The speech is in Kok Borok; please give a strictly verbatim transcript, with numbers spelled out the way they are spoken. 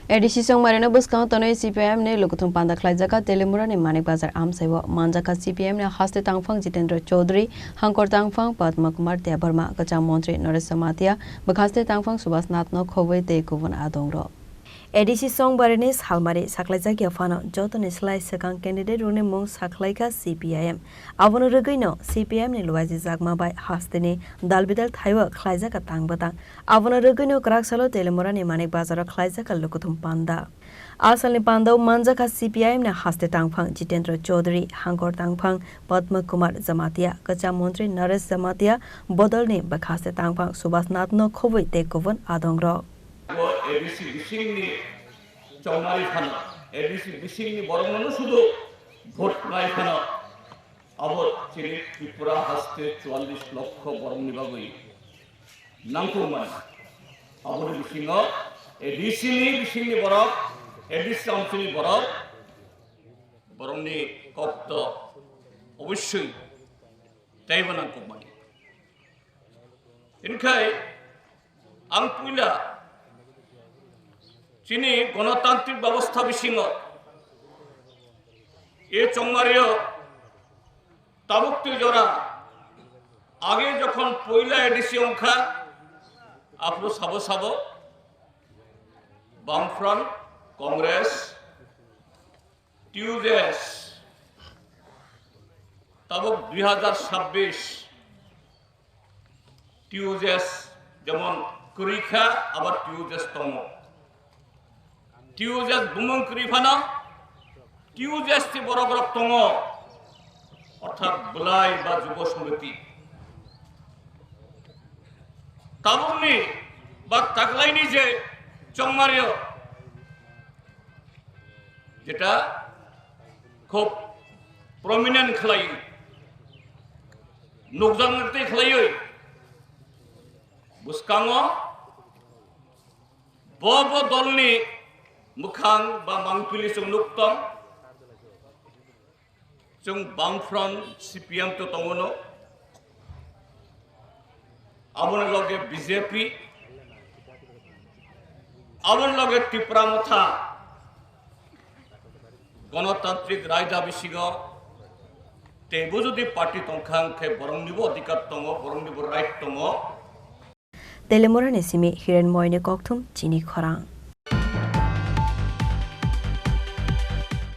A D C Chongmari no bwskango tonwi C P I M ni lukuthum panda khlaijak kha Telimura ni Manik Bazar amchai o. Manjak kha C P I M ni haste tangphang Jitendra Chaudhary, hangkor tangphang Padma Kumar Debbarma, kwcham montri Naresh Jamatia, bwkhaste tangphang Subhash Nath no khobwi tei kubun adong rok. A D C Chongmari ni salmari sakhlaijak ya phano joto ni slai swkang candidate rok ni mung sakhlai kha C P I M. Abono rwgwi no C P I M ni luaijijak ma bai haste ni dal bidal thai o khlaijak kha tang bwtang. Abono rwgwino kwrak salo Telimura ni Manik Bazar o khlaijak kha lukuthum panda. A salni panda o manjak kha C P I M ni haste tangphang Jitendra Chaudhary, hangkor tangphang Padma Kumar Jamatia, kwcham montri Naresh Jamatia, bodol ni bwkhaste tangphang Subhash Nath no khobwi tei kubun adong rok. Bo A D C bising ni Chongmari phano, A D C bising ni borok no sudu vote nai phano. Abo chini Tripura haste chwallis lokho borokni bagwi nangkukmani. Aboni bisingo A D C ni bisingni borok, A D C council ni borok, borokni kokto oboswswi teibo nangkukmani. Hinkhe ang puila chini gonotantrik babostha bisingo e Chongmario tabuk twi jora age jokhon puila A D C wngkha, aphuru sabo sabo Bamfront, Congress, T U J S, tabuk dui hajar sabbish T U J S jemon kwrwi kha, abar T U J S tongo. T U J S bumung kwrwi phano T U J S ni borok rok tongo, orthat bwlai ba jubo samiti. Tabukni ba taklaini je Chongmario jeta khub prominent khlai, nukjaknai tei khlaiwi bwskango bo bo dolni mwkhang ba mangpili chwng nuk tong. Chwng Bamfront C P M to tongo no. Aboni loge B J P, aboni loge Tipra Motha, Ganatantrik Raida bisingo teibo jodi party tongkha, hwnkhe boroknibo adhikar tongo, boroknibo right tongo. Telimurani simi Hirenmoyni kokthum chini khorang.